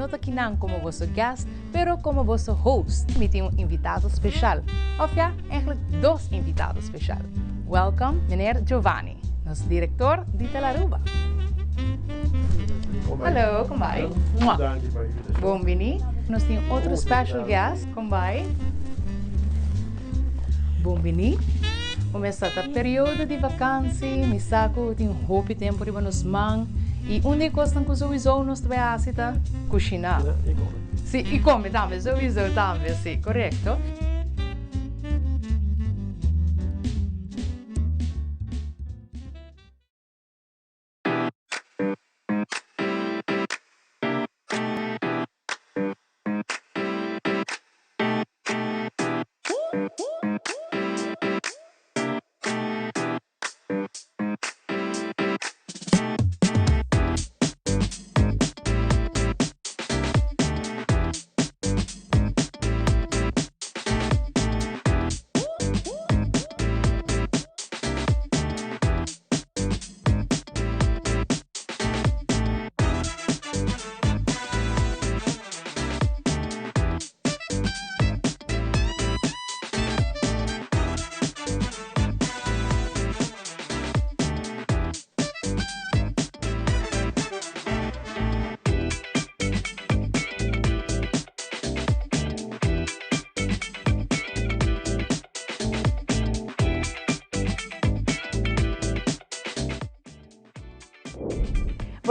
no ta akinan komo boso guest, pero komo boso host. Mi tin un invitado speshal, òf ya, eigenlijk dos invitado speshal. Welcome meneer Giovanni, nos direktor di Telaruba. Hallo, kon bai? Mua. Bon bini. Nos tin otro special guest, kon bai? Bon bini. Bo mester ta periodo di vakansi, mi sa ku tin hopi tempu riba nos man i un di e kosnan ku souiso nos ta bai hasi ta kushiná. Si, i kome tambe, souiso tambe, si, korekto.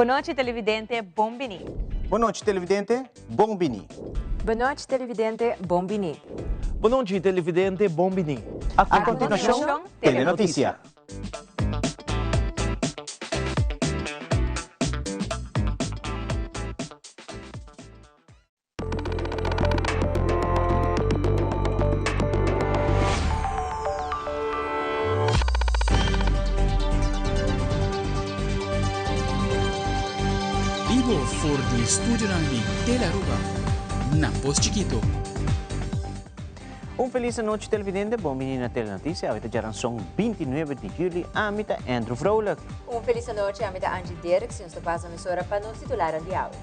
Bon nochi televidente, bon bini. Bon nochi televidente, bon bini. Bon nochi televidente, bon bini. Bon nochi televidente, bon bini. A continuacion, Telenoticia. Bibo for di studionan di Telearuba na Pos Chikito. Un felis anochi televidente, bon bini na Telenoticia, awe ta djaranson 29 di juli, ami ta Andrew Vrolijk. Un felis anochi, ami ta Angie Derks y nos ta pasa mesora pa nos titularan di awe.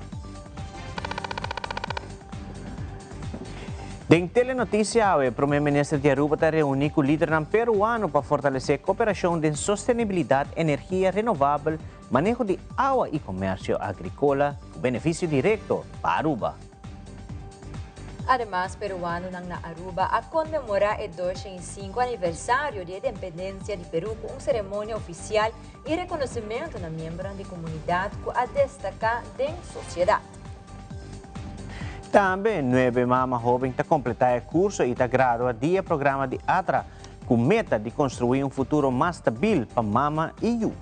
Den Telenoticia awe, Prome Minister di Aruba ta reuni cu lidernan Peruano pa fortalece cooperacion den sostenibilidad, energia renovabel, maneho di awa y comercio agricola cu beneficio directo pa Aruba. Ademas, Peruanonan na Aruba a conmemora e 205 aniversario di e independencia di Peru cu un ceremonia oficial y reconocimento na miembronan di comunidad cu a destaca den sociedad. Tambe nuebe mama hoben ta completá e curso y ta gradua di e programa di ATRA cu meta di construi un futuro mas stabil pa mama y yu.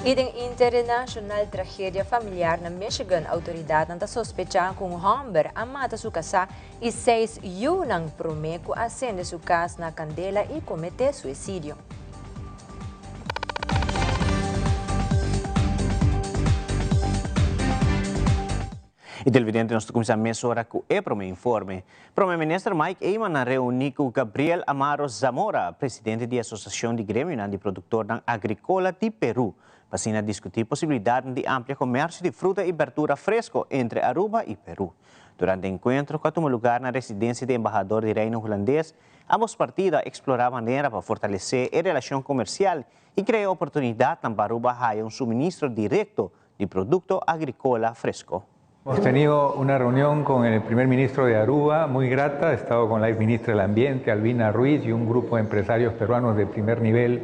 Y den internacional tragedia familiar na Michigan, autoridadnan ta sospecha cu un homber a mata su casá y seis yunan prome cu a sende su cas na candela y comete suicidio. E televidente nos ta cuminsa mesora cu e prome informe. Prome Minister Mike Eman a reuni cu Gabriel Amaro Zamora, presidente di Asociacion di Gremionan di Productornan Agricola di Peru, pa asina discuti posibilidadnan di amplia comercio di fruta y berdura fresco entre Aruba y Peru. Durante e encuentro cu a tuma lugar na residencia di embahador di Reino Hulandes, ambos partido a explora manera pa fortalece e relacion comercial y crea oportunidadnan pa Aruba haya un suministro directo di producto agricola fresco. Hemos tenido una reunión con el primer ministro de Aruba, muy grata, he estado con la ex ministra del Ambiente, Albina Ruiz, y un grupo de empresarios peruanos de primer nivel,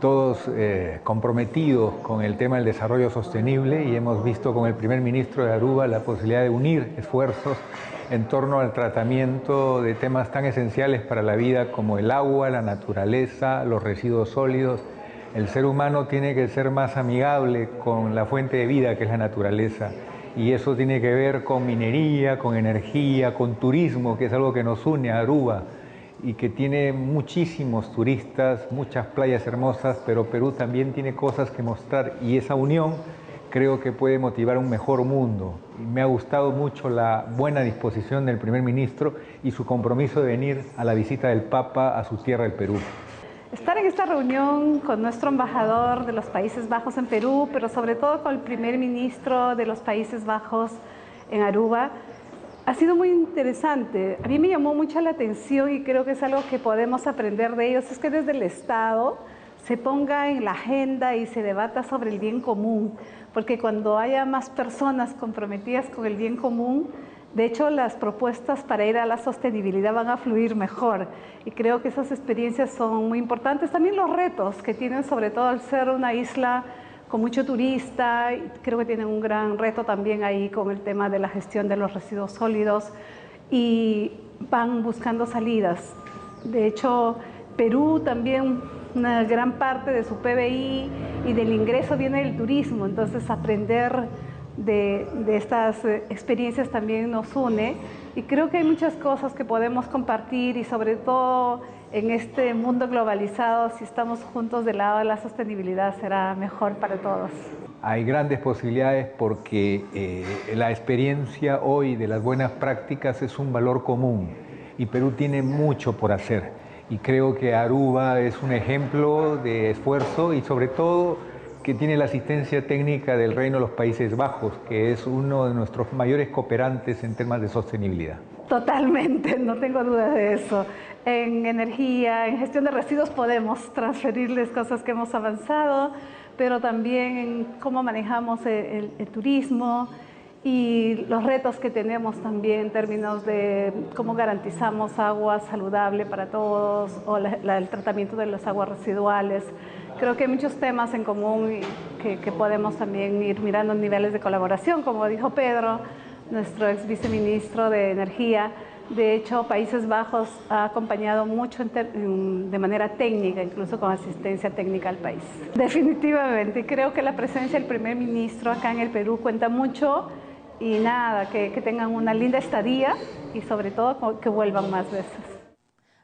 todos eh, comprometidos con el tema del desarrollo sostenible y hemos visto con el primer ministro de Aruba la posibilidad de unir esfuerzos en torno al tratamiento de temas tan esenciales para la vida como el agua, la naturaleza, los residuos sólidos. El ser humano tiene que ser más amigable con la fuente de vida que es la naturaleza y eso tiene que ver con minería, con energía, con turismo, que es algo que nos une a Aruba y que tiene muchísimos turistas, muchas playas hermosas, pero Perú también tiene cosas que mostrar y esa unión creo que puede motivar un mejor mundo. Me ha gustado mucho la buena disposición del primer ministro y su compromiso de venir a la visita del Papa a su tierra, el Perú. Estar en esta reunión con nuestro embajador de los Países Bajos en Perú, pero sobre todo con el primer ministro de los Países Bajos en Aruba, ha sido muy interesante. A mí me llamó mucho la atención y creo que es algo que podemos aprender de ellos, es que desde el Estado se ponga en la agenda y se debata sobre el bien común, porque cuando haya más personas comprometidas con el bien común, de hecho las propuestas para ir a la sostenibilidad van a fluir mejor y creo que esas experiencias son muy importantes. También los retos que tienen, sobre todo al ser una isla con mucho turista, creo que tienen un gran reto también ahí con el tema de la gestión de los residuos sólidos y van buscando salidas. De hecho, Perú también, una gran parte de su PBI y del ingreso viene del turismo, entonces aprender de estas experiencias también nos une y creo que hay muchas cosas que podemos compartir y sobre todo en este mundo globalizado, si estamos juntos del lado de la sostenibilidad será mejor para todos. Hay grandes posibilidades porque la experiencia hoy de las buenas prácticas es un valor común y Perú tiene mucho por hacer y creo que Aruba es un ejemplo de esfuerzo y sobre todo que tiene la asistencia técnica del Reino de los Países Bajos, que es uno de nuestros mayores cooperantes en temas de sostenibilidad. Totalmente, no tengo dudas de eso. En energía, en gestión de residuos podemos transferirles cosas que hemos avanzado, pero también en cómo manejamos el turismo y los retos que tenemos también en términos de cómo garantizamos agua saludable para todos o el tratamiento de las aguas residuales. Creo que hay muchos temas en común y que podemos también ir mirando niveles de colaboración, como dijo Pedro, nuestro ex viceministro de Energía. De hecho, Países Bajos ha acompañado mucho de manera técnica, incluso con asistencia técnica al país. Definitivamente, creo que la presencia del primer ministro acá en el Perú cuenta mucho y que tengan una linda estadía y sobre todo que vuelvan más veces.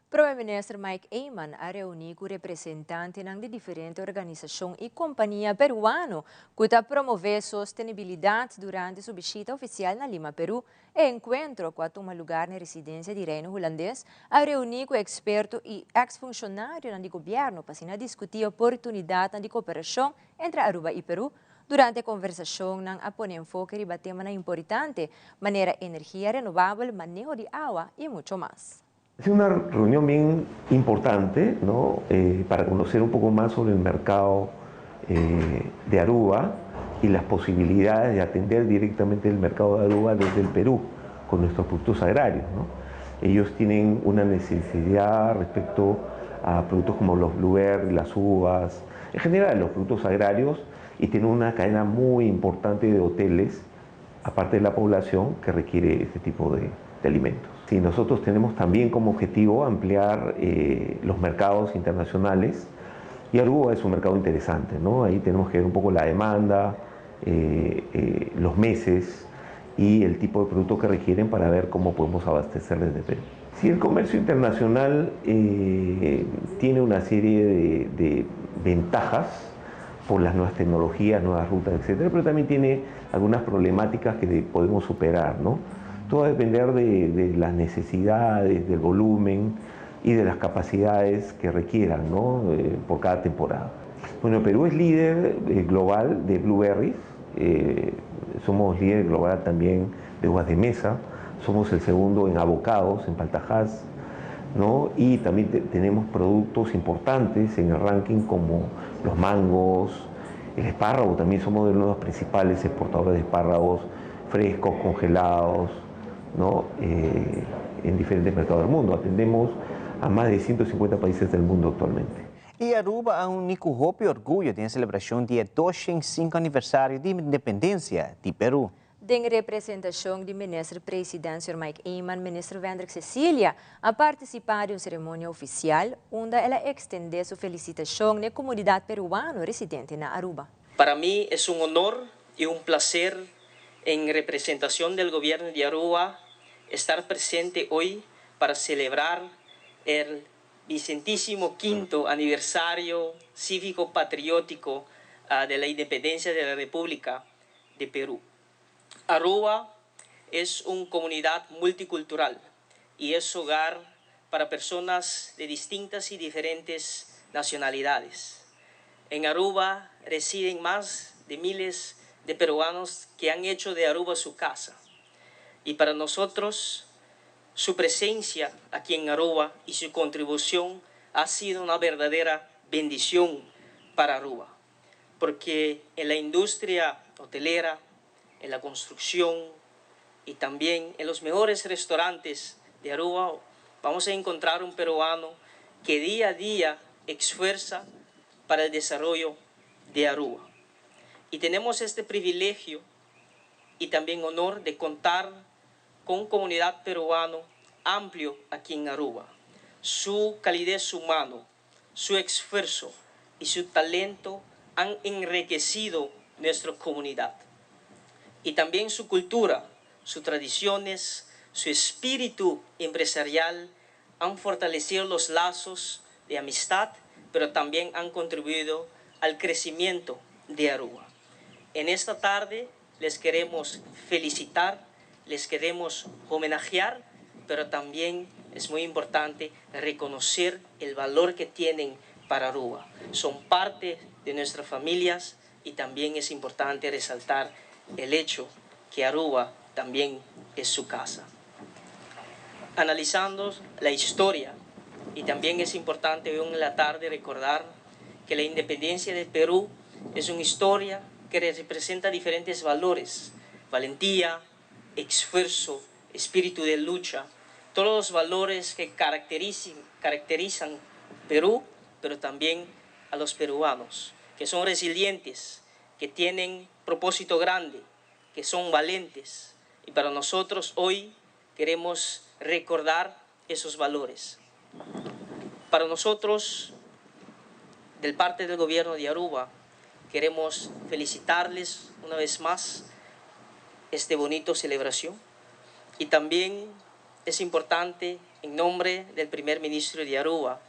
Prome Minister Mike Eman a reuni cu representante di diferente organisacion y compania peruano cu ta promove sostenibilidad durante su bishita oficial na Lima, Peru. E encuentro, cu a tuma luga na residencia di Reino Hulandes, a reuni cu experto y ex-funcionario di gobierno pa discuti oportunidad di cooperacion entre Aruba y Peru. Durante e conversacion, nan a pone enfoke riba tema importante, manera energia renobabel, maneho di awa y mucho mas. Es una reunión bien importante, ¿no? Para conocer un poco más sobre el mercado de Aruba y las posibilidades de atender directamente el mercado de Aruba desde el Perú con nuestros productos agrarios, ¿no? Ellos tienen una necesidad respecto a productos como los blueberries, las uvas, en general los productos agrarios, y tienen una cadena muy importante de hoteles, aparte de la población que requiere este tipo de alimentos. Sí, nosotros tenemos también como objetivo ampliar los mercados internacionales y Aruba es un mercado interesante, ¿no? Ahí tenemos que ver un poco la demanda, los meses y el tipo de producto que requieren para ver cómo podemos abastecerles de Perú. Sí, el comercio internacional tiene una serie de ventajas por las nuevas tecnologías, nuevas rutas, etcétera, pero también tiene algunas problemáticas que podemos superar, ¿no? Todo va a depender de las necesidades, del volumen y de las capacidades que requieran, ¿no? Por cada temporada. Perú es líder global de blueberries, somos líder global también de uvas de mesa, somos el segundo en avocados, en palta Hass, ¿no? Y también tenemos productos importantes en el ranking como los mangos, el espárrago, también somos de los principales exportadores de espárragos frescos, congelados, ¿no? En diferentes mercados del mundo. Atendemos a más de 150 países del mundo actualmente. Y Aruba a uni cu hopi orguyo den celebracion di 205 aniversario di independencia di Peru. Den representacion di Minister Presidente Mike Eman, Minister Wendrick Cecilia a participa den un ceremonia oficial unda el a extende su felicitacion na comunidad peruano residente na Aruba. Para mí es un honor y un placer, en representación del gobierno de Aruba, estar presente hoy para celebrar el 205.º aniversario cívico-patriótico de la independencia de la República de Perú. Aruba es una comunidad multicultural y es hogar para personas de distintas y diferentes nacionalidades. En Aruba residen más de miles de peruanos que han hecho de Aruba su casa. Y para nosotros, su presencia aquí en Aruba y su contribución ha sido una verdadera bendición para Aruba. Porque en la industria hotelera, en la construcción y también en los mejores restaurantes de Aruba vamos a encontrar un peruano que día a día esfuerza para el desarrollo de Aruba. Y tenemos este privilegio y también honor de contar con comunidad peruano amplio aquí en Aruba. Su calidez humano, su esfuerzo y su talento han enriquecido nuestra comunidad. Y también su cultura, sus tradiciones, su espíritu empresarial han fortalecido los lazos de amistad, pero también han contribuido al crecimiento de Aruba. En esta tarde les queremos felicitar, les queremos homenajear, pero también es muy importante reconocer el valor que tienen para Aruba. Son parte de nuestras familias y también es importante resaltar el hecho que Aruba también es su casa. Analizando la historia, y también es importante hoy en la tarde recordar que la independencia de Perú es una historia que representa diferentes valores, valentía, esfuerzo, espíritu de lucha, todos los valores que caracterizan, caracterizan Perú, pero también a los peruanos, que son resilientes, que tienen propósito grande, que son valientes. Y para nosotros hoy queremos recordar esos valores. Para nosotros, del parte del gobierno de Aruba, queremos felicitarles una vez más este bonito celebración y también es importante en nombre del primer ministro de Aruba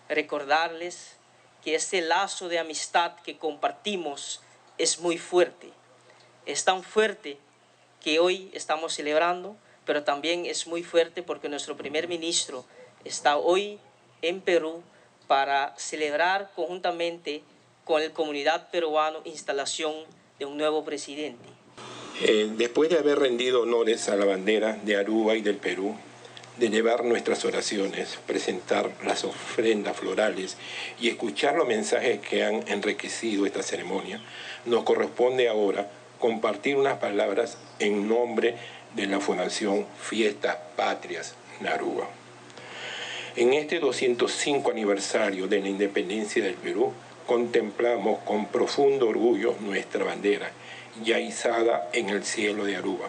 recordarles que este lazo de amistad que compartimos es muy fuerte. Es tan fuerte que hoy estamos celebrando, pero también es muy fuerte porque nuestro primer ministro está hoy en Perú para celebrar conjuntamente con la comunidad peruana instalación de un nuevo presidente. Eh, después de haber rendido honores a la bandera de Aruba y del Perú, de llevar nuestras oraciones, presentar las ofrendas florales y escuchar los mensajes que han enriquecido esta ceremonia, nos corresponde ahora compartir unas palabras en nombre de la Fundación Fiestas Patrias Aruba. En este 205 aniversario de la independencia del Perú, contemplamos con profundo orgullo nuestra bandera, ya izada en el cielo de Aruba.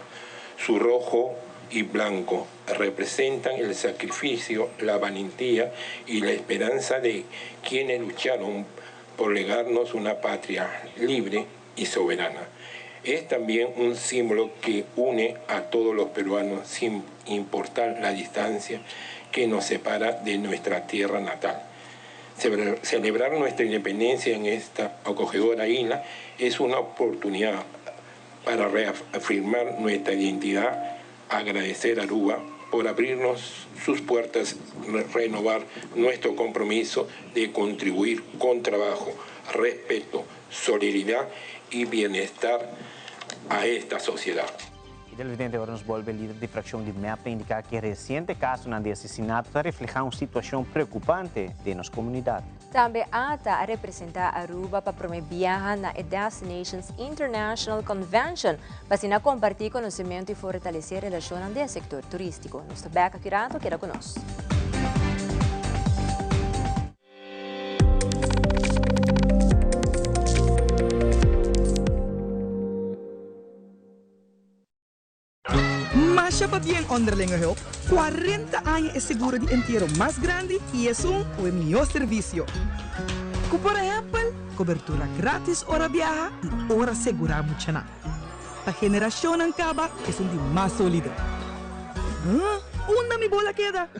Su rojo y blanco representan el sacrificio, la valentía y la esperanza de quienes lucharon por legarnos una patria libre y soberana. Es también un símbolo que une a todos los peruanos sin importar la distancia que nos separa de nuestra tierra natal. Celebrar nuestra independencia en esta acogedora isla es una oportunidad para reafirmar nuestra identidad, agradecer a Aruba por abrirnos sus puertas, renovar nuestro compromiso de contribuir con trabajo, respeto, solidaridad y bienestar a esta sociedad. E televidente ora nos bolbe lider di fraccion di MEP a indica cu e reciente casonan di asesinato ta refleha un situacion preocupante den nos comunidad. Tambe ata a representa Aruba pa prome biaha na e Destinations International Convention pa asina comparti conocimento y fortalece relacionnan den e sector turistico. Nos ta bek aki rato, keda cu nos. Masha pabien Onderlinge Hulp, 40 aña e seguro di entiero mas grandi y esun cu e mihor servicio. Cu por ehempel, cobertura gratis ora biaha y ora segura muchanan. Pa generacionnan caba esun di mas solido. Huh? Unda mi bola keda?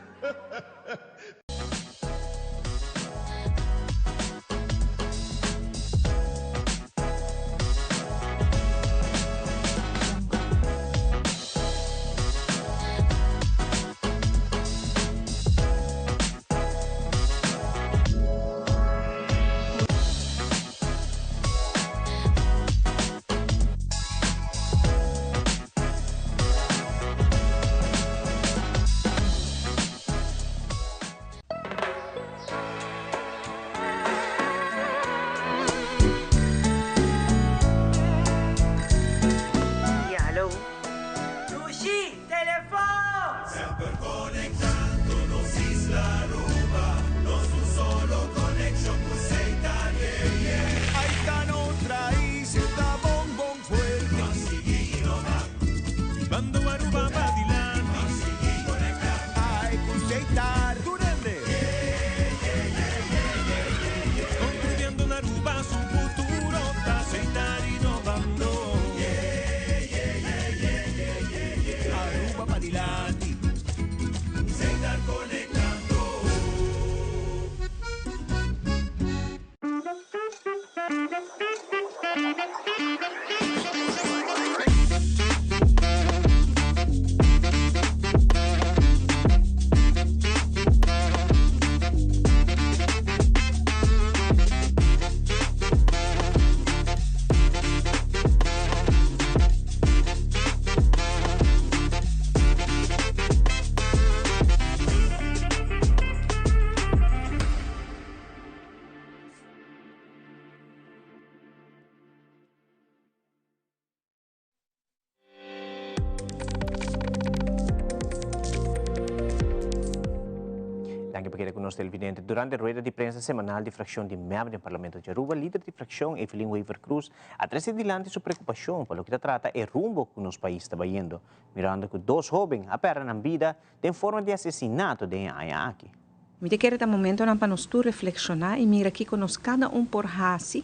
Danki pa keda cu nos, televidente. Durante rueda di prensa semanal di fraccion di MEP den Parlamento di Aruba, lider di fraccion Evelyn Wever-Croes a trece dilanti su preocupacion pa loke ta trata e rumbo cu nos pais ta bayendo, mirando cu dos hoben a perde nan bida den forma di asesinato den e aña aki. Mi ta kere ta momentonan pa nos tur reflekshoná i mira kiko nos kada un por hasi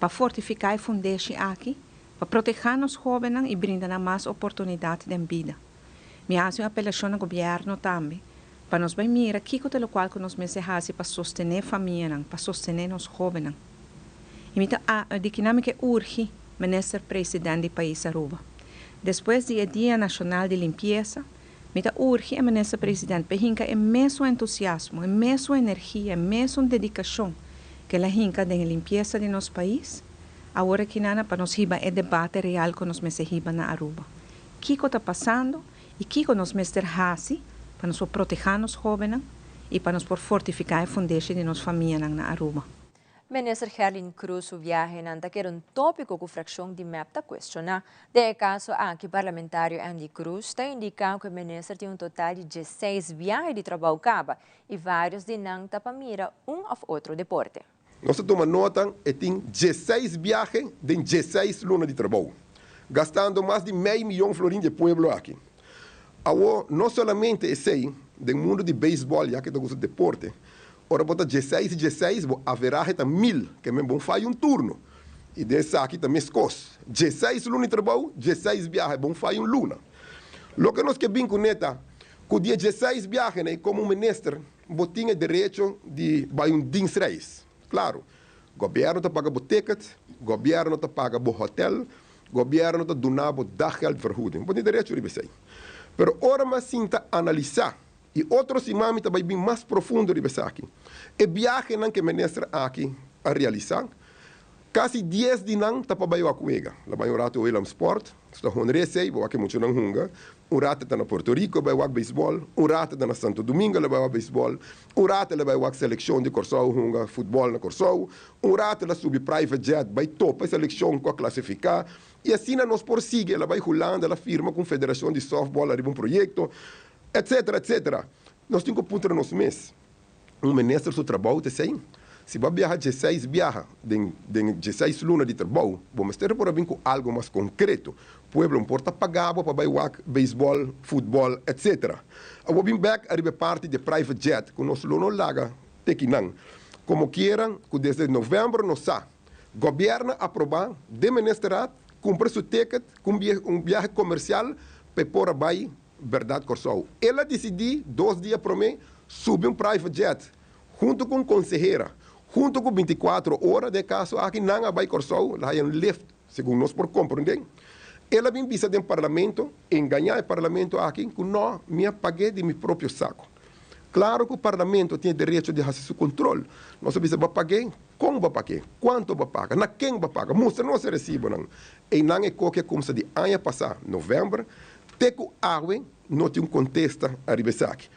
pa fortifiká e fundeshi aki, pa protehá nos hóbennan i brinda nan mas oportunidat den bida. Mi a hasi un apelashon na gobièrnu tambe pa nos bai mira kiko ta lokual ku nos mester hasi pa sostené famianan, pa sostené nos hóbennan. I mi ta di kinan mi ke urgi Minister President di pais Aruba, despues di e Dia Nashonal di Limpiesa, Mi ta urgi e Minister President p'e hinka e mesun entusiasmo, e mesun energia, e mesun dedikashon ku el a hinka den e limpiesa di nos pais, awor akinana pa nos hiba e debate real ku nos mester hiba na Aruba. Kiko ta pasando i kiko nos mester hasi pa nos por protehá nos hóbennan i pa nos por fortifiká e fundeshi di nos famianan na Aruba. Minister Gerlin Croes su viahenan ta keda un topico cu fraccion di MEP ta cuestiona. Den e caso aki parlamentario Endy Croes ta indica cu e minister tin un total di 16 viahe di trabou caba y varios di nan ta pa mira un of otro deporte. Nos ta tuma nota e tin 16 biahe den 16 luna di trabou, gastando mas di mei miyon florin di e pueblo aki. Awo no solamente esey, den mundo di beisbol ya ke ta gusta deporte, Ora bo ta 16 i 16, bo averahe ta 1000, ke men bon fai un turno. I den esaki ta meskos. 16 luna di trabou, 16 biahe, bon fai un luna. Loke nos ke bin kuné ta ku di e 16 biahenan komo minister bo tin e derecho di bai un dienstreis. Klaro, gobièrnu ta paga bo ticket, gobièrnu ta paga bo hotel, gobièrnu ta duna bo daggeldvergoeding. Bo tin derecho riba esei. Pero ora mi a sinta analisá I otro siman mi ta bai bin mas profundo riba esaki. E biahenan ku e minister aki a realisá, kasi 10 di nan ta pa bai wak wega. La bai un ratu Willemsport, su ta honra esei, bo wak e muchanan hunga. Un ratu ta na Puerto Rico bai wak beisbòl, un ratu ta na Santo Domingo la bai wak beisbòl, un ratu la bai wak selekshon di Kòrsou hunga futbòl na Kòrsou, un ratu la subi private jet bai topa e selekshon ku a klasifiká. I asina nos por sigui. El a bai Hulanda, el a firma ku un federashon di sòftbòl ariba un proyekto. Etcetera, etcetera. Nos tin cu puntra nos mes, un minister su trabou ta esey? Si bo a biaha 16 biaha den den 16 luna di trabou, bo mester por a bin cu algo mas concreto. Pueblo no por ta paga bo pa bay wak beisbol, futbol, etcetera. Awor bin bek ariba e parti di e private jet cu nos lo no laga te kinan. Como kiera cu desde november nos sa, Gobierno a aproba den ministerraad cumpra su ticket cu un biahe comercial pa e por a bay Berdad Kòrsou. El a disidí dos dia promé subi un private jet huntu ku un konsehera. Huntu ku 24 ora den e kaso aki nan a bai Kòrsou, el a haña un lift, segun nos por komprendé. El a bin bisa den parlamento, engañá e parlamento aki, ku nò, mi a pag'é di mi propio sako. Klaro ku parlamento tin e derecho di hasi su kontrol. Nos a bisa bo a pag'é, kon bo a pag'é, kuantu bo a paga, na ken bo a paga, mustra nos e resibonan. Einan e koki a kumsa di aña pasá, novèmber, Te ku awe no tin un kontesta ariba esaki.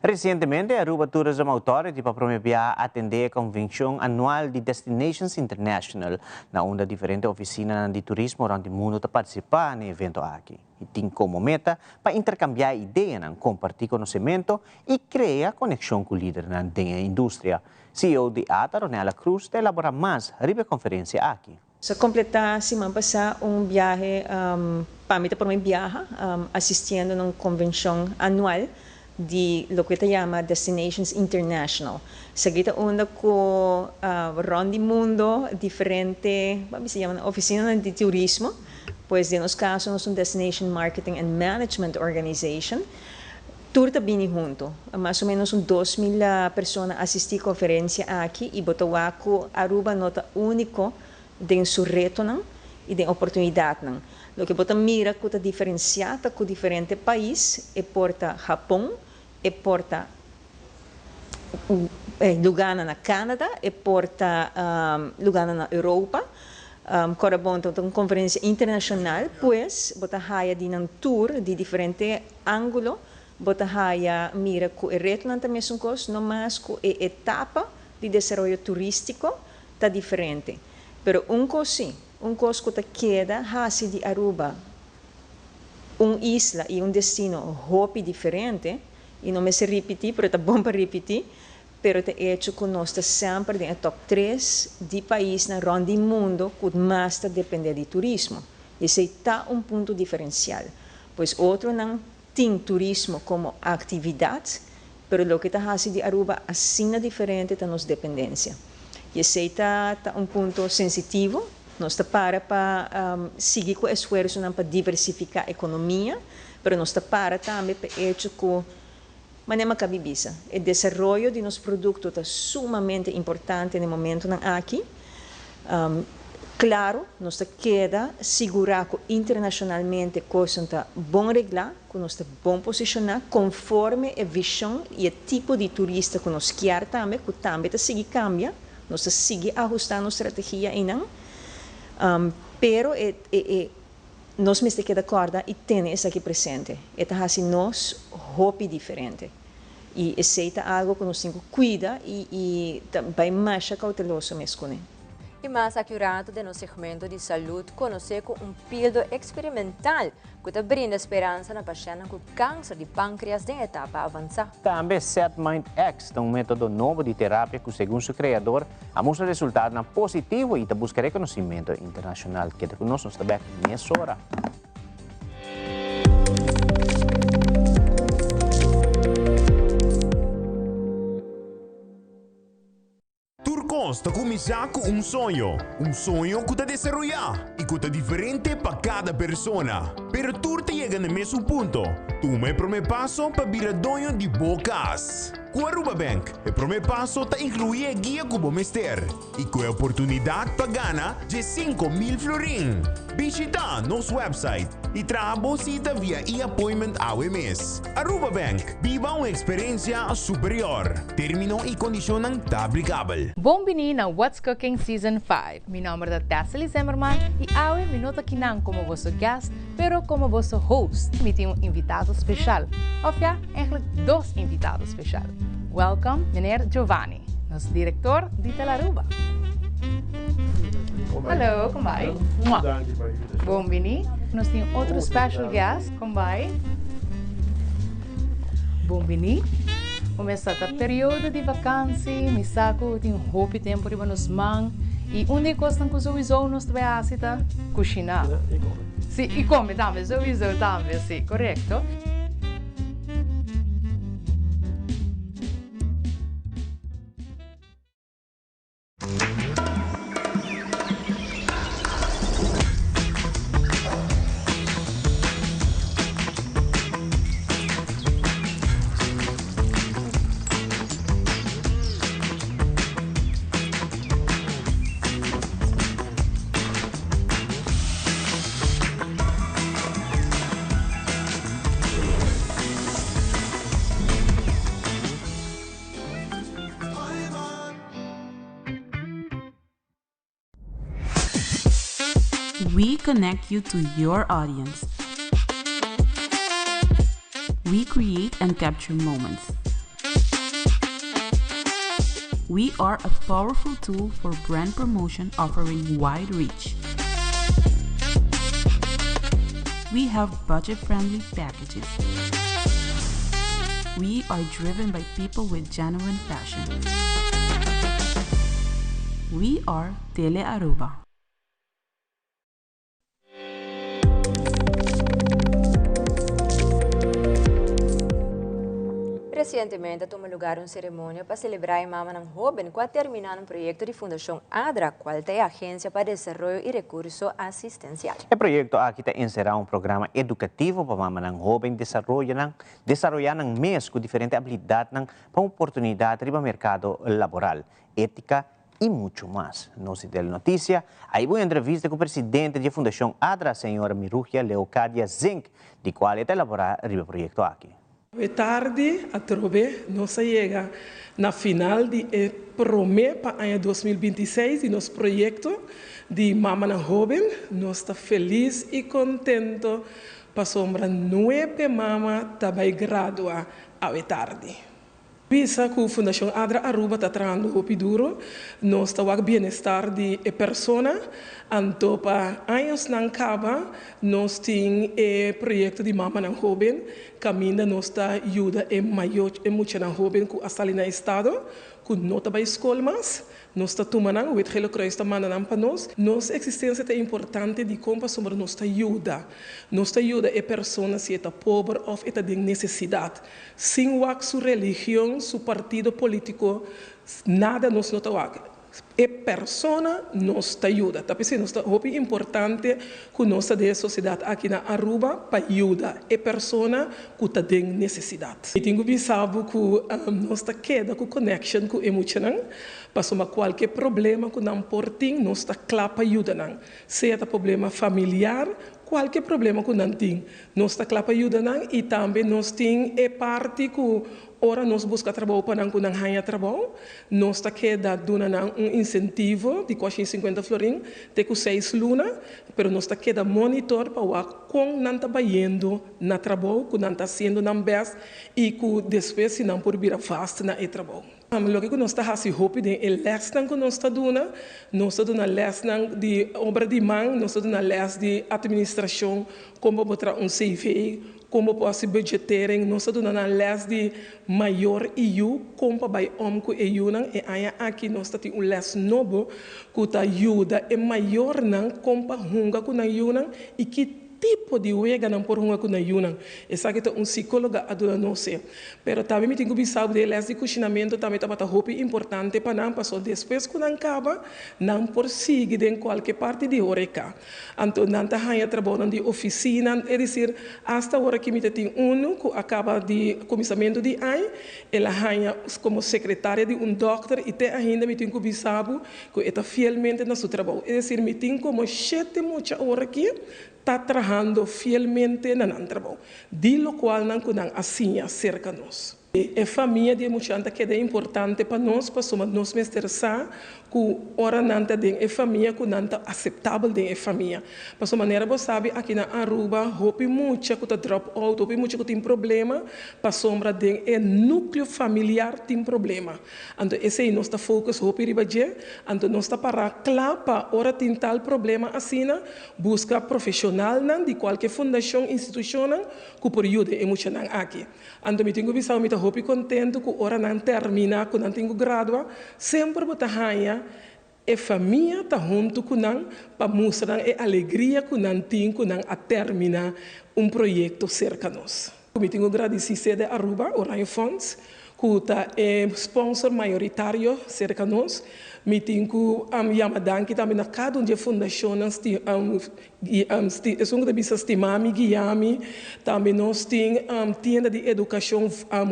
Resientemente Aruba Tourism Authority pa prome bia a atende e konvenshon anual di Destinations International, na unda diferente ofisinanan di turismo rònt di mundu ta partisipá na e evento aki i tin komo meta pa interkambiá ideanan, kompartí konosementu i krea konekshon ku lidernan den e industria. CEO di ata, Ronella Croes, ta elaborá mas riba e konferensia aki. Nos a kompletá siman pasá un biahe, pa mi ta promé biaha, asistiendo na un konvenshon anual di loke ta yama Destinations International. Esaki ta unda ku rònt di mundo diferente, bo a bisa yama nan ofisinanan di turismo, pues den nos kaso nos ta un Destination Marketing and Management Organization, tur ta bini huntu. Mas o ménos un 2000 persona asistí konferensia aki i bo ta wak ku Aruba no ta úniko den su retonan i den oportunidatnan. Loke bo ta mira ku ta diferensiá ta ku diferente pais, e por ta Hapon, e por ta lugánan na Canada, e por ta lugánan na Europa. Kòrda bon, ta un konferensia internashonal, pues bo ta haya di nan tur di diferente ángulo, bo ta haya mira ku e retonan ta mesun kos, no mas ku e etapa di desaroyo turístiko ta diferente. Pero un kos sí, un kos ku ta keda hasi di Aruba un isla i un destino hopi diferente. y no mester ripiti, pero ta bon pa ripiti, pero ta hecho cu nos ta semper den e top tres di paisnan rond di mundo cu mas ta depende di turismo. Y esey ta un punto diferencial. Pues otronan tin turismo como actividad, pero loke ta haci di Aruba asina diferente ta nos dependencia. Y esey ta ta un punto sensitivo. Nos ta para pa sigui cu esfuerzonan pa diversifica economia, pero nos ta para tambe pa e hecho cu, manera mi a cabi bisa, e desaroyo di nos producto ta sumamente importante na e momentonan aki. Claro, nos ta keda sigura cu internacionalmente cosnan ta bon regla, cu nos ta bon posiciona conforme e vision y e tipo di turista cu nos kier tambe, cu tambe ta sigui cambia, nos ta sigui ahusta nos strategia eynan, pero e e nos mester keda corda y tene esaki presente. E ta haci nos hopi diferente y esey ta algo cu nos tin cu cuida y y ta bay masha cauteloso mes cune. Y mas aki un rato den nos segmento di salud conoce cu un pildo experimental cu ta brinda speransa na pashentnan cu cancer di pancreas den etapa avansa. Tambe SetMind X ta un metodo nobo di terapia cu segun su creador a mustra resultadonan positivo y ta busca reconocimento internacional. Keda cu nos, nos ta bek mesora. Tur kos ta kuminsá ku un soño, un soño ku ta desaroyá i ku ta diferente pa kada persona. Pero tur ta yega na e mesun punto, tuma e promé paso pa bira doño di bo kas. Ku Aruba Bank, e promé paso ta inkluí e guia ku bo mester i ku e oportunidat pa gana dje 5000 florin. Bishitá nos website i traha bo sita via e-appointment awe mes. Aruba Bank, biba un eksperensia superior. Término i kondishonnan ta aplikabel. Bon bini na What's Cooking Season 5. Mi nomber ta Tessely Zimmerman y awe mi no ta kinan como boso guest, pero como boso host. Mi tin un invitado special, of ja, eigenlijk dos invitado special. Welcome meneer Giovanni, nos director di Telaruba. Hallo, con bai? Bon bini. Nos tin otro special guest, con bai? Bon bini. Kumesa ta periodo di vakansi, mi sa ku tin hopi tempu riba nos man i un di e kosnan ku souiso nos ta bai hasi ta kushiná. Si, i kome tambe, souiso tambe, si, korekto. We connect you to your audience. We create and capture moments. We are a powerful tool for brand promotion offering wide reach. We have budget-friendly packages. We are driven by people with genuine passion. We are Tele Aruba. Recientemente a tuma lugar un ceremonia pa celebra e mamanan hoben cu a termina nan proyecto di Fundacion ADRA, cual ta e Agencia pa Desaroyo y Recurso Asistencial. E proyecto aki ta encera un programa educativo pa mamanan hoben desaroya nan desaroya nan mes cu diferente habilidadnan pa un oportunidad riba mercado laboral, etica y mucho mas. Nos di Telenoticia a hiba un entrevista cu presidente di e Fundacion ADRA, señora Mirugia Leocadia Zink, di cual e ta elabora riba e proyecto aki. Awe tardi atrobe nos a yega na final di e prome pa aña 2026 di nos proyecto di Mamanan Hoben. Nos ta feliz y contento pasobra nuebe mama ta bay gradua awe tardi. Bisa ku Fundashon Adra Aruba ta trahando hopi duro, nos ta wak bienestar di e persona, anto pa añosnan kaba nos tin e proyekto di Mamanan Hoben kaminda nos ta yuda e mayo e muchanan hoben ku a sali na estado ku no ta bai skol mas. Nos ta tuma nan, Wit Gele Kruis ta manda nan pa nos. Nos eksistensia ta importante dikon? Pasobra nos ta yuda. Nos ta yuda e persona si e ta pober òf e ta den nesesidat. Sin wak su religion, su partido polítiko, nada nos no ta wak. E persona nos ta yuda. Ta p'esei nos ta hopi importante ku nos ta den e sosiedat aki na Aruba pa yuda e persona ku ta den nesesidat. Mi tin ku bisa bo ku nos ta keda ku connection ku e muchanan, pasobra kualke problema ku nan por tin nos ta kla pa yuda nan. Sea ta problema familiar, kualke problema ku nan tin, nos ta kla pa yuda nan i tambe nos tin e parti ku Ora nos buska trabou pa nan ku nan haña trabou, nos ta keda duna nan un insentivo di kuashin sinkuenta florin te ku seis luna, pero nos ta keda monitor pa wak kon nan ta bayendo na trabou, ku nan ta hasiendo nan bèst i ku despues si nan por bira vast na e trabou. Loke ku nos ta hasi hopi den e lèsnan ku nos ta duna, nos ta duna lèsnan di obra di man, nos ta duna lès di atministrashon, kon bo por traha un CV, Kon bo por hasi budgetering? Nos ta duna nan lès di mayor i yu, kon pa bai om ku e yunan. E aña aki nos ta tin un lès nobo ku ta yuda e mayornan kon pa hunga ku nan yunan i ki tipo di wega nan por hunga ku nan yunan. Esaki ta un sikóloga a duna nos e. Pero tambe mi tin ku bisa bo di e lès di kushinamentu tambe tabata hopi importante pa nan pasobra despues ku nan kaba nan por sigui den kualke parti di horeca. Anto nan ta haña trabounan di ofisina, es desir, asta ora ki mi ta tin unu ku a kaba di kuminsamentu di aña, el a haña komo sekretaria di un dòkter i te ainda mi tin ku bisa bo ku e ta fielmente na su trabou. Es desir, mi tin komo shete mucha ora ki ta trahando fielmente na nan trabou, di lokualnan ku nan a siña serka nos. E famia di e muchanan ta keda importante pa nos pasobra nos mester sa ku ora nan ta den e famia ku nan ta aseptabel den e famia. Pasobra manera bo sabi aki na Aruba hopi mucha ku ta drop out, hopi mucha ku tin problema pasobra den e nukleo familiar tin problema. Anto esei nos ta focus hopi riba dje, anto nos ta para kla pa ora tin tal problema asina buska profeshonalnan di kualke fundashon, institushonnan ku por yuda e muchanan aki. Anto mi tin ku bisa bo mi ta hopi kontentu ku ora nan terminá, ku nan tin ku gradua, semper bo ta haña e famia ta huntu ku nan pa mustra nan e alegria ku nan tin ku nan a terminá un proyekto serka nos. Mi tin ku gradisí Sede Aruba, Oranje Fonds, ku ta e sponsor mayoritario serka nos. Mi tin ku yama danki tambe na kada un di e fundashonnan Esun ku ta bisa stima mi, guia mi. Tambe nos tin tienda di edukashon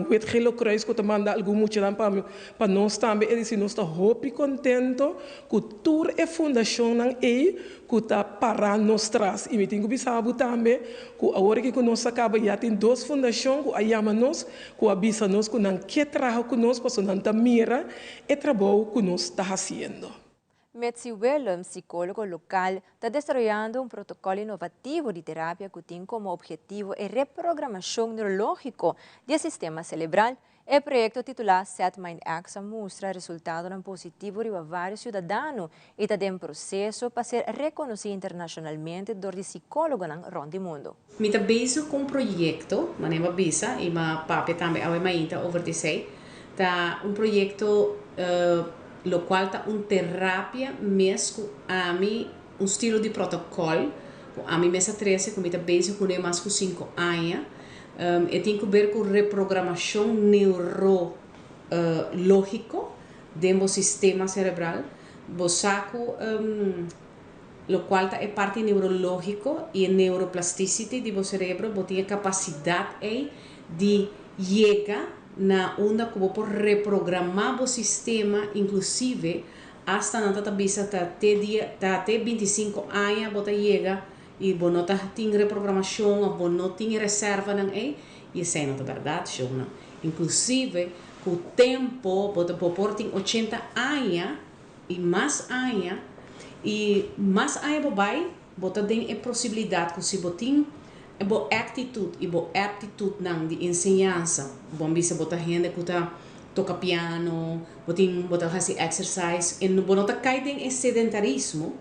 Wit Gele Kruis ku ta manda algun muchanan pa pa nos tambe. Es disi nos ta hopi kontento ku tur e fundashonnan ei ku ta para nos tras. I mi tin ku bisa bo tambe ku awor aki ku nos a kaba ya tin dos fundashon ku a yama nos ku a bisa nos ku nan ke traha ku nos pasobra nan ta mira e trabou ku nos ta hasiendo. Mitzi Willems, psicólogo local, ta desaroyando un protocolo innovativo di terapia cu tin como obhetivo e reprogramacion neurologico di e sistema celebral. E proyecto titula Set Mind X a mustra resultadonan positivo riba varios ciudadano y ta den proceso pa ser reconoci internacionalmente dor di psicólogonan rond di mundo. Mi ta bezig cu un proyecto, manera bo a bisa, y m'a papia tambe awe mainta over di esey. Ta un proyecto locual ta un terapia mes cu ami, un stilo di protocol cu ami mes a trece, cu mi ta bezig cune mas cu cinco aña. E tin cu ber cu reprogramacion neurologico den bo sistema cerebral. Bo sa cu. Locual ta e parti neurologico y e neuroplasticity di bo cerebro, bo tin e capacidad ey di yega na unda cu bo por reprograma bo sistema, inclusive hasta nan ta ta bisa ta te dia ta te 25 aña bo ta yega y bo no ta tin reprogramacion of bo no tin e reservanan ey, y esey no ta berdad, shownan. Inclusive cu tempo bo ta bo por tin 80 aña Y mas aña, y mas aña bo bay, bo ta den e posibilidad cu si bo tin bo actitud y bo aptitudnan di enseñansa, bon bisa bo ta hende cu ta toka piano, bo tin bo ta hasi exercise en bo no ta kai den e sedentarismo,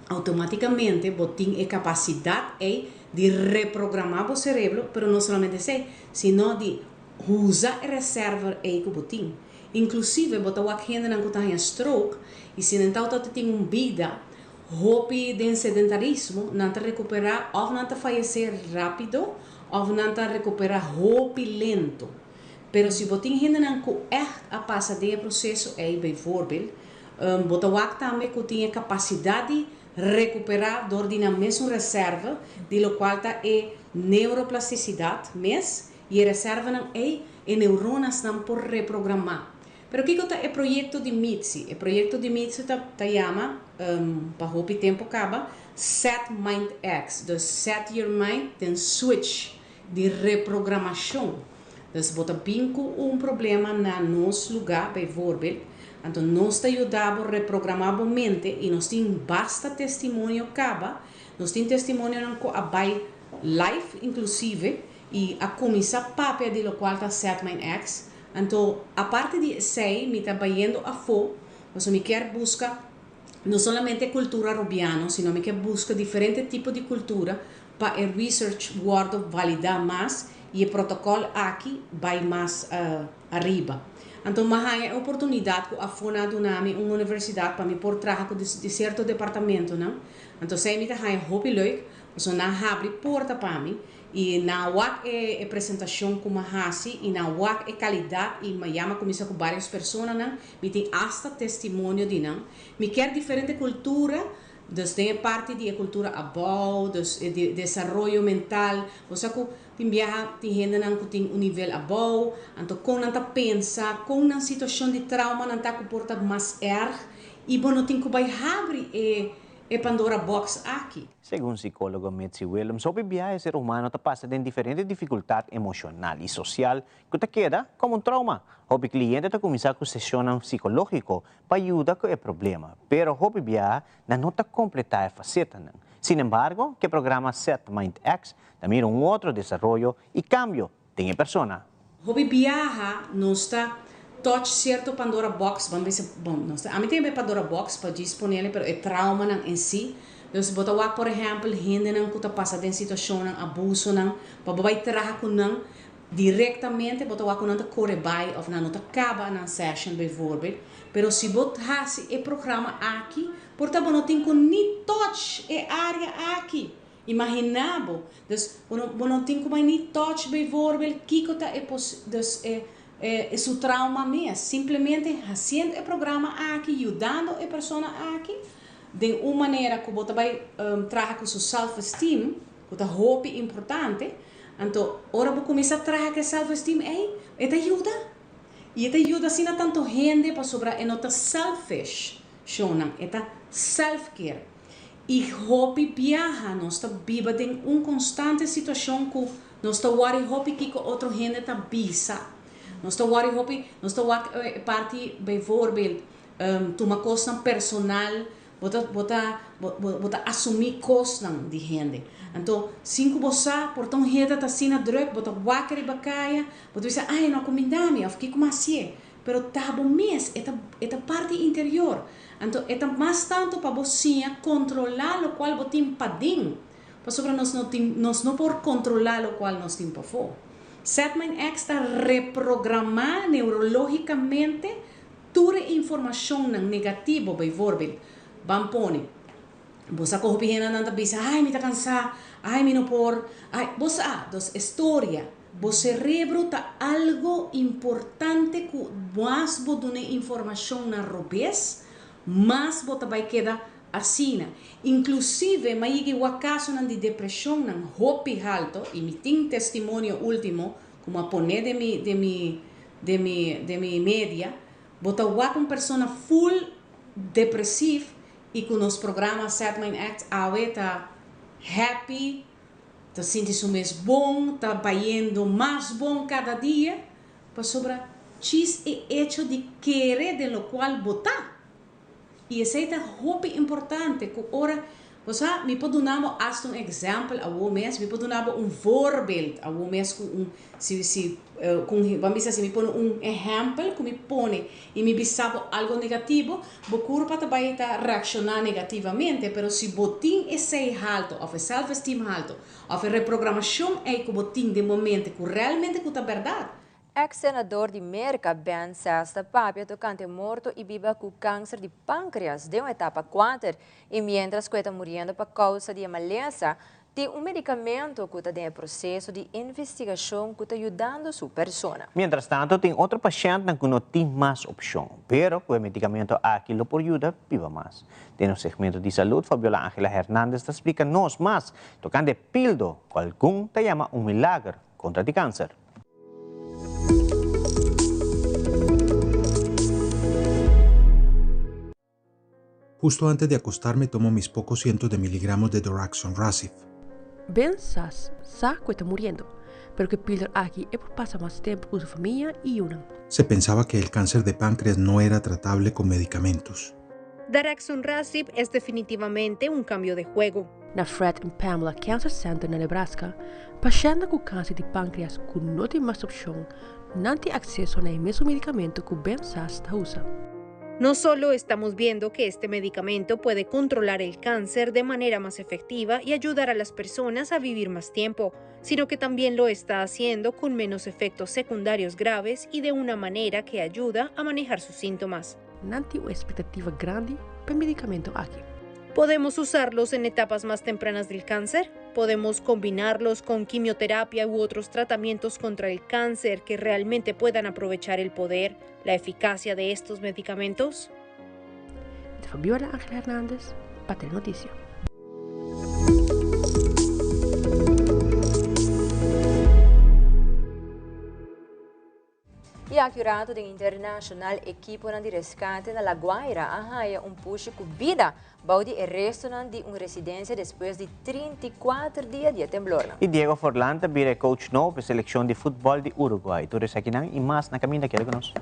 automaticamente bo tin e capacidad ey di reprograma bo cerebro, pero no solamente esey, sino di usa e reserva ey cu bo tin. Inclusive bo ta wak hendenan cu ta haña stroke y si nan tawata tin un bida hopi den sedentarismo, nan ta recupera of nan ta fayece rapido of nan ta recupera hopi lento. Pero si bo tin hendenan cu echt a pasa den e proceso ey, bijvoorbeeld, bo ta wak tambe cu tin e capacidad di recupera door di nan mesun reserve, di locual ta e neuroplasticidad mes, y e reservenan ey, e neuronasnan por reprograma. Pero kico ta e proyecto di Mitzi? E proyecto di Mitzi ta ta yama, pa hopi tempo caba, Set Mind X. Dus set your mind, den switch di reprogramacion. Dus bo ta bin cu un problema na nos luga, bijvoorbeeld, anto nos ta yuda bo reprograma bo mente y nos tin basta testimonio caba, nos tin testimonionan cu a bay live inclusive y a cuminsa papia di locual ta Set Mind X. Anto aparte di esey mi ta bayendo afo, pasobra mi kier busca no solamente cultura Rubiano, sino mi kier busca diferente tipo di cultura pa e research wordo valida mas y e protocol aki bay mas ariba. Anto mi a haya e oportunidad cu afo nan a duna mi un universidad pa mi por traha cu di cierto departamentonan. Anto esey mi ta haya hopi leuk, pasobra nan a habri porta pa mi y nan a wak e presentacion cu mi a haci y nan a wak e calidad y mi a yama cuminsa cu varios personanan, mi tin hasta testimonio di nan. Mi kier diferente cultura. Dus den e parti di e cultura abou, dus e desaroyo mental, bo sa cu tin biaha tin hendenan cu tin un nivel abou, anto con nan ta pensa, con nan situacion di trauma nan ta cu por ta mas erg y bo no tin cu bay habri e e Pandora box aki. Segun psicologo Mitzi Willems, hopi biaha e ser humano ta pasa den diferente dificultad emocional y social cu ta keda como un trauma. Hopi cliente ta cuminsa cu sesionnan psicologico pa yuda ku e problema, pero hopi biaha nan no ta kompletá e fasetanan. Sin embargo, ku e programa Set Mind X ta mira un otro desaroyo i kambio den e persona. Hopi biaha nos ta touch sierto Pandora box, ban bisa, bon, nos ta, ami ta yama e Pandora box pa djis ponele, pero e traumanan en si. Dus bo ta wak por ehèmpel hendenan ku ta pasa den situashonnan, abusonan, pa bo bai traha ku nan, Directamente bo ta wak cu nan ta core bay of nan no ta caba nan session bijvoorbeeld, pero si bo haci e programa aki por ta bo no tin cu ni touch e area aki. Imagina bo, dus bo no bo no tin cu bay ni touch bijvoorbeeld kico ta e pos dus e e su trauma mes. Simplemente haciendo e programa aki, yudando e persona aki den un manera cu bo ta bay traha cu su self esteem cu ta hopi importante. Anto, ora bo kuminsá traha ku e self-esteem ei, e ta yuda. I e ta yuda asina tantu hende pasobra e no ta selfish, shownan, e ta self-care. I hopi biaha nos ta biba den un konstante situashon ku nos ta wòri hopi kiko otro hende ta bisa. Nos ta wòri hopi, nos ta wak e parti bijvoorbeeld tuma kosnan personal. Bo ta, bo ta, bo, bo, bo ta asumí kosnan di hende. Anto, sin ku bo sa, por ta un hende ta asina drùk, bo ta wak riba kaya, bo ta bisa, ai, e no a kumindá mi, òf kiko mi a hasié. Pero ta bo mes, e ta, e ta parti interior. Anto, e ta mas tantu pa bo siña kontrolá lokual bo tin paden, pasobra nos no tin, nos no por kontrolá lokual nos tin pafó. Set Mind X ta reprogramá neurológikamente Tur e informashonnan negativo, bijvoorbeeld, ban pone, bo sa ku hopi hendenan ta bisa, ai mi ta kansá, ai mi no por, ai, bo sa, dus e storia, bo serebro ta algo importante ku mas bo duna e informashonnan robes, mas bo ta bai keda asina. Inklusive m'a yega wak kasonan di depreshonnan hopi halto, i mi tin testimonio ultimo ku m'a pone den mi, den mi, Den mi den mi media bo ta wak un persona full depresief y cu nos programa Set Mind Act awe ta happy, ta sinti su mes bon, ta bayendo mas bon cada dia pasobra chis e hecho di kere den locual bo ta. Y esey ta hopi importante cu ora. Bo sa, mi por duna bo asta un example awo mes, mi por duna bo un voorbeeld awo mes cu un, si, si, cu un, ban bisa si mi pone un ehempel cu mi pone y mi bisa bo algo negativo, bo curpa ta bay ta reacciona negativamente, pero si bo tin esey halto of e self esteem halto of e reprogramacion ey cu bo tin den bo mente cu realmente cu ta berdad. Ex-senador di Merca, Ben Sasse ta papia tocante morto y biba cu cancer di pancreas den un etapa cuater y mientras cu e ta muriendo pa causa di e malesa, tin un medicamento cu ta den e proceso di investigacion cu ta yudando su persona. Mientras tanto tin otro pashentnan cu no tin mas opcion, pero cu e medicamento aki lo por yuda biba mas. Den nos segmento di salud, Fabiola Angela Hernandez ta splica nos mas tocante e pildo cu algun ta yama un milager contra di cancer. Justo antes de acostarme tomo mis pocos cientos de miligramos de Doraxon Rasif. Ben Sass sa ku e ta muriendo, pero ku e pilder aki e por pasa mas tempu ku su famia i yunan. Se pensaba que el cáncer de páncreas no era tratable con medicamentos. Daraxonrasib es definitivamente un cambio de juego. Na Fred and Pamela Cancer Center na Nebraska, pashèntnan ku kanser di pánkreas ku no tin mas opshon, nan tin akseso na e mesun medikamentu ku Ben Sass ta usa. No solo estamos viendo que este medicamento puede controlar el cáncer de manera más efectiva y ayudar a las personas a vivir más tiempo, sino que también lo está haciendo con menos efectos secundarios graves y de una manera que ayuda a manejar sus síntomas. Nan tin un expectativa grandi pa e medicamento aki. Podemos usarlos en etapas más tempranas del cáncer? Podemos combinarlos con quimioterapia u otros tratamientos contra el cáncer que realmente puedan aprovechar el poder, la eficacia de estos medicamentos? De Fabiola Ángel Hernández, pa Telenoticia. Y aki rato den internacional ekiponan di rescate na La Guaira a haya un pushi cu bida bou di e restonan di un residencia despues di 34 dia di e temblornan. Y Diego Forlan ta bira e coach nobo pa e seleccion di futbol di Uruguay. Tur esakinan y mas na caminda keda cu nos.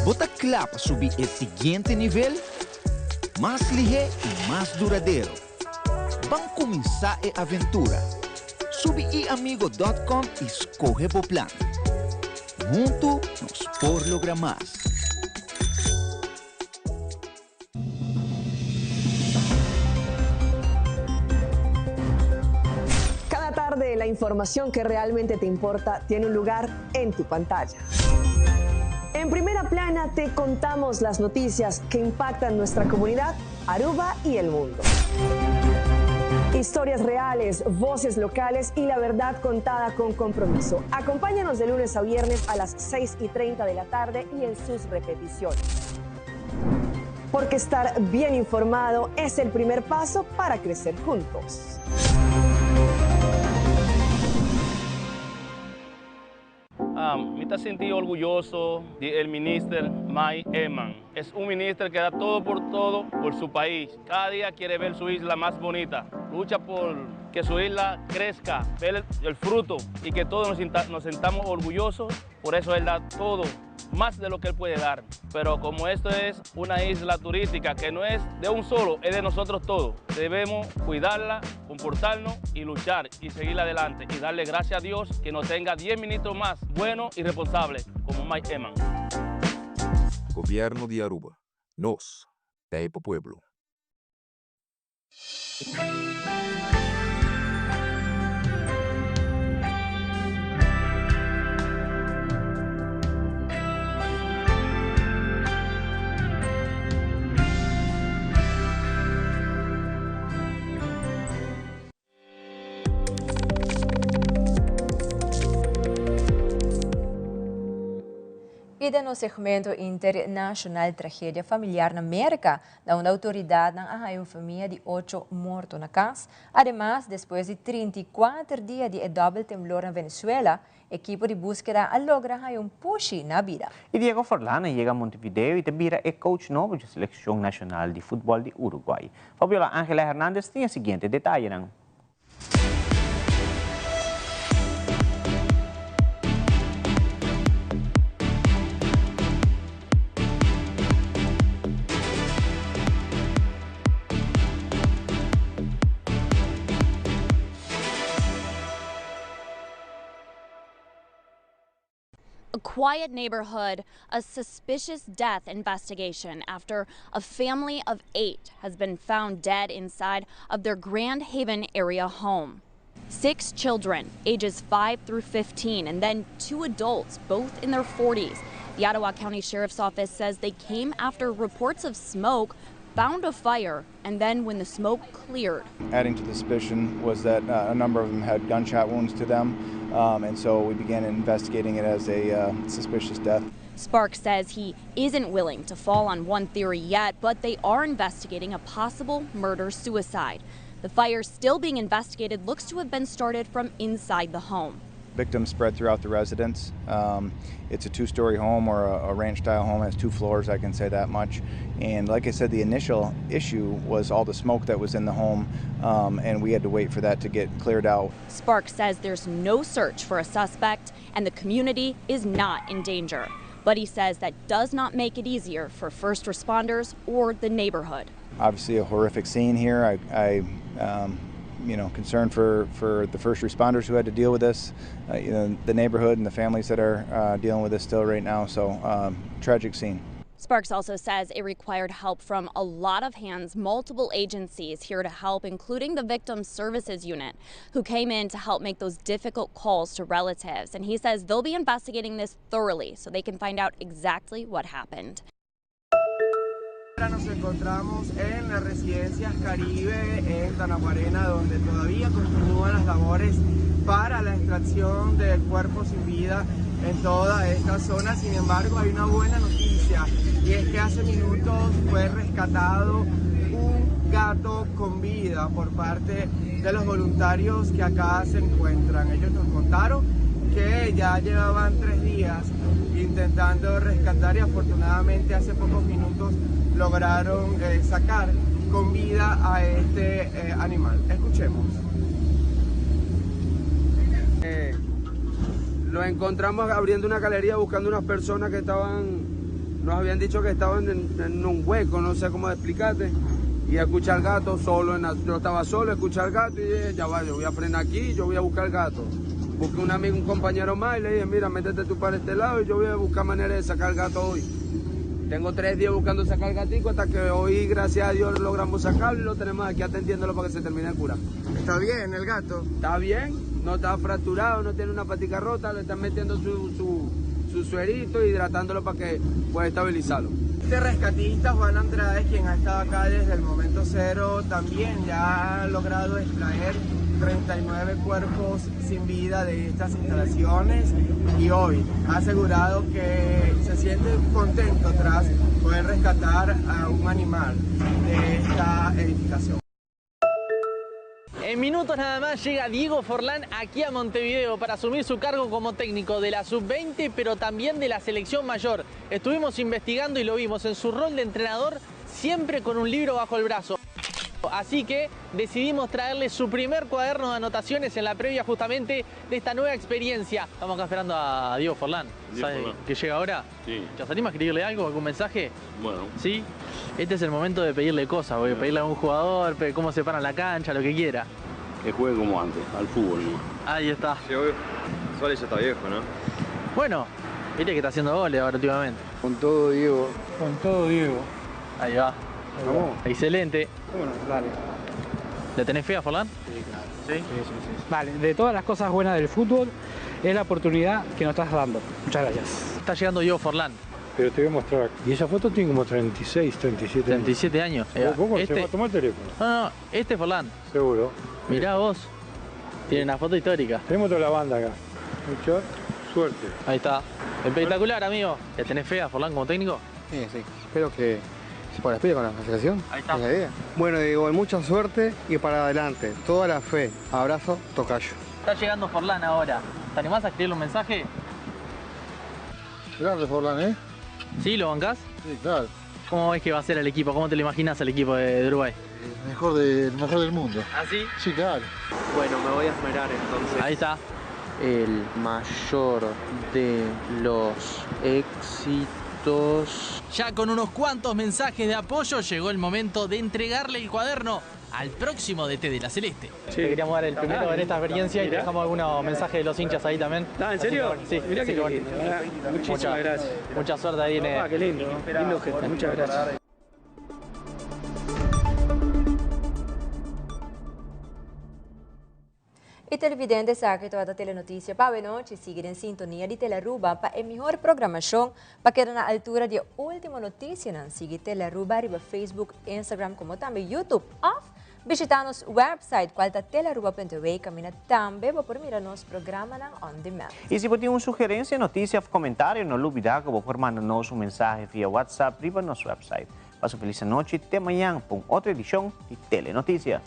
Bo ta kla pa subi e siguiente nivel? Mas lihé i mas duradero. Ban kuminsá e aventura! Subi iamigo dòt kòm i skohe bo plan. Huntu nos por logra mas! Cada tarde la información que realmente te importa tiene un lugar en tu pantalla. En primera plana te contamos las noticias que impactan nuestra comunidad, Aruba y el mundo. Historias reales, voces locales y la verdad contada con compromiso. Acompáñanos de lunes a viernes a las 6 y 30 de la tarde y en sus repeticiones. Porque estar bien informado es el primer paso para crecer juntos. Um, mi ta sinti orguyoso di el minister Mike Eman. Es un minister que da todo por todo por su país. Cada día quiere ver su isla más bonita. Lucha por que su isla crezca, ver el, fruto y que todos nos, nos sentamos orgullosos. Por eso él da todo más de lo que él puede dar. Pero como esto es una isla turística que no es de un solo, es de nosotros todos, debemos cuidarla, comportarnos y luchar y seguir adelante y darle gracias a Dios que nos tenga 10 ministros más buenos y responsables como Mike Eman. Gobierno di Aruba, nos ta e pa pueblo. E den nos segmento internacional tragedia familiar na Merca, na unda autoridadnan a haya un famia di ocho morto na cas. Ademas, despues di 34 dia di e dobbel temblor na Venezuela, ekipo di buskeda a logra haya un pushi na bida. Y Diego Forlan a yega Montevideo y ta bira e coach nobo dje seleccion nacional di futbol di Uruguay. Fabiola Angela Hernandez tin e siguiente detayenan. A quiet neighborhood, a suspicious death investigation after a family of eight has been found dead inside of their Grand Haven area home. Six children, ages 5 through 15, and then two adults, both in their 40s. The Ottawa County Sheriff's Office says they came after reports of smoke found a fire, and then when the smoke cleared. Adding to the suspicion was that uh, a number of them had gunshot wounds to them, um, and so we began investigating it as a uh, suspicious death. Sparks says he isn't willing to fall on one theory yet, but they are investigating a possible murder suicide. The fire still being investigated looks to have been started from inside the home. Victims spread throughout the residence. Um, it's a two-story home or a, a ranch-style home. It has two floors, I can say that much. And like I said, the initial issue was all the smoke that was in the home, um, and we had to wait for that to get cleared out. Sparks says there's no search for a suspect and the community is not in danger. But he says that does not make it easier for first responders or the neighborhood. Obviously, a horrific scene here. I, I um, you know, concerned for, for the first responders who had to deal with this, uh, you know, the neighborhood and the families that are uh, dealing with this still right now. So, um, tragic scene. Sparks also says it required help from a lot of hands, multiple agencies here to help, including the Victim Services Unit, who came in to help make those difficult calls to relatives. And he says they'll be investigating this thoroughly so they can find out exactly what happened. Ahora nos encontramos en las residencias Caribe en Tanaguarena, donde todavía continúan las labores para la extracción del cuerpo sin vida en toda esta zona. Sin embargo, hay una buena noticia y es que hace minutos fue rescatado un gato con vida por parte de los voluntarios que acá se encuentran. Ellos nos contaron que ya llevaban tres días intentando rescatar y afortunadamente hace pocos minutos lograron eh, sacar con vida a este eh, animal. Escuchemos. Eh, lo encontramos abriendo una galería buscando unas personas que estaban, nos habían dicho que estaban en, un hueco, no sé cómo explicarte. Y escuché al gato solo, en yo estaba solo, escuché al gato y dije, ya va, yo voy a frenar aquí, yo voy a buscar al gato. Busqué un amigo, un compañero más y le dije, mira, métete tú para este lado y yo voy a buscar manera de sacar al gato hoy. Tengo tres días buscando sacar al gatico hasta que hoy, gracias a Dios, logramos sacarlo y lo tenemos aquí atendiéndolo para que se termine de curar. ¿Está bien el gato? Está bien, no está fracturado, no tiene una patica rota, le están metiendo su, su, su suerito, hidratándolo para que pueda estabilizarlo. Este rescatista Juan Andrade, quien ha estado acá desde el momento cero, también ya ha logrado extraer 39 cuerpos sin vida de estas instalaciones y hoy ha asegurado que se siente contento tras poder rescatar a un animal de esta edificación. En minutos nada más llega Diego Forlán aquí a Montevideo para asumir su cargo como técnico de la sub-20, pero también de la selección mayor. Estuvimos investigando y lo vimos en su rol de entrenador, siempre con un libro bajo el brazo. Así que decidimos traerle su primer cuaderno de anotaciones en la previa justamente de esta nueva experiencia. Estamos acá esperando a Diego Forlán, Diego ¿sabe Forlán. que llega ahora? Sí. ¿Te anima a escribirle algo, algún mensaje? Bueno. ¿Sí? Este es el momento de pedirle cosas, voy a pedirle a un jugador, cómo se para en la cancha, lo que quiera. Que juegue como antes, al fútbol, ¿no? Ahí está. Suárez ya está viejo, ¿no? Bueno, viste que está haciendo goles ahora últimamente. Con todo, Diego. Con todo, Diego. Ahí va. Vamos. Excelente. Bueno, dale. ¿Le tenés fe a Forlán? Sí, claro. ¿Sí? Sí, sí, sí. Vale, de todas las cosas buenas del fútbol, es la oportunidad que nos estás dando. Muchas gracias. Está llegando Diego Forlán. Pero te voy a mostrar. Y esa foto tiene como 36, 37 años. 37 años. ¿Cómo Este- se va a tomar el teléfono? No, no, no, este es Forlán. Seguro. Mirá vos. Tiene una foto histórica. Tenemos toda la banda acá. Mucho. Suerte. Ahí está. Espectacular, amigo. ¿Le tenés fe a Forlán como técnico? Sí, sí. Espero que se ponga las pilas con la selección. Ahí está. Es la idea. Bueno, digo, mucha suerte y para adelante. Toda la fe. Abrazo, tocayo. Está llegando Forlán ahora. ¿Te animás a escribirle un mensaje? Grande Forlán, ¿eh? ¿Sí? ¿Lo bancás? Sí, claro. ¿Cómo ves que va a ser el equipo? ¿Cómo te lo imaginas al equipo de Uruguay? El mejor, el mejor del mundo. ¿Ah, sí? Sí, claro. Bueno, me voy a esmerar entonces. Ahí está. El mayor de los éxitos. Ya con unos cuantos mensajes de apoyo llegó el momento de entregarle el cuaderno al próximo DT de la Celeste. Te queríamos dar el primero en esta experiencia y te dejamos algunos mensajes de los hinchas ahí también. Ah, ¿en Así serio? que bueno, sí. Mirá así qué que bueno. lindo, ¿verdad? Muchísimas gracias. Mucha suerte ahí en el... Ah, qué lindo, lindo gesto, muchas gracias. Y televidente sa cu ta Telenoticia pa nochi. Sigui den sintonia di Telearuba pa e mihor programacion pa keda na altura di ultimo noticia. Sigui Telearuba riba Facebook, Instagram como tambe YouTube. Of bishita nos website cual ta telearuba.tv caminda tambe bo por mira nos programa on demand. Y si bo tin un sugerencia, noticia of comentario, no lubida cu bo por manda nos un mensahe via WhatsApp riba nos website. Pasa felis nochi, te mañan pa otro edicion di Telenoticia.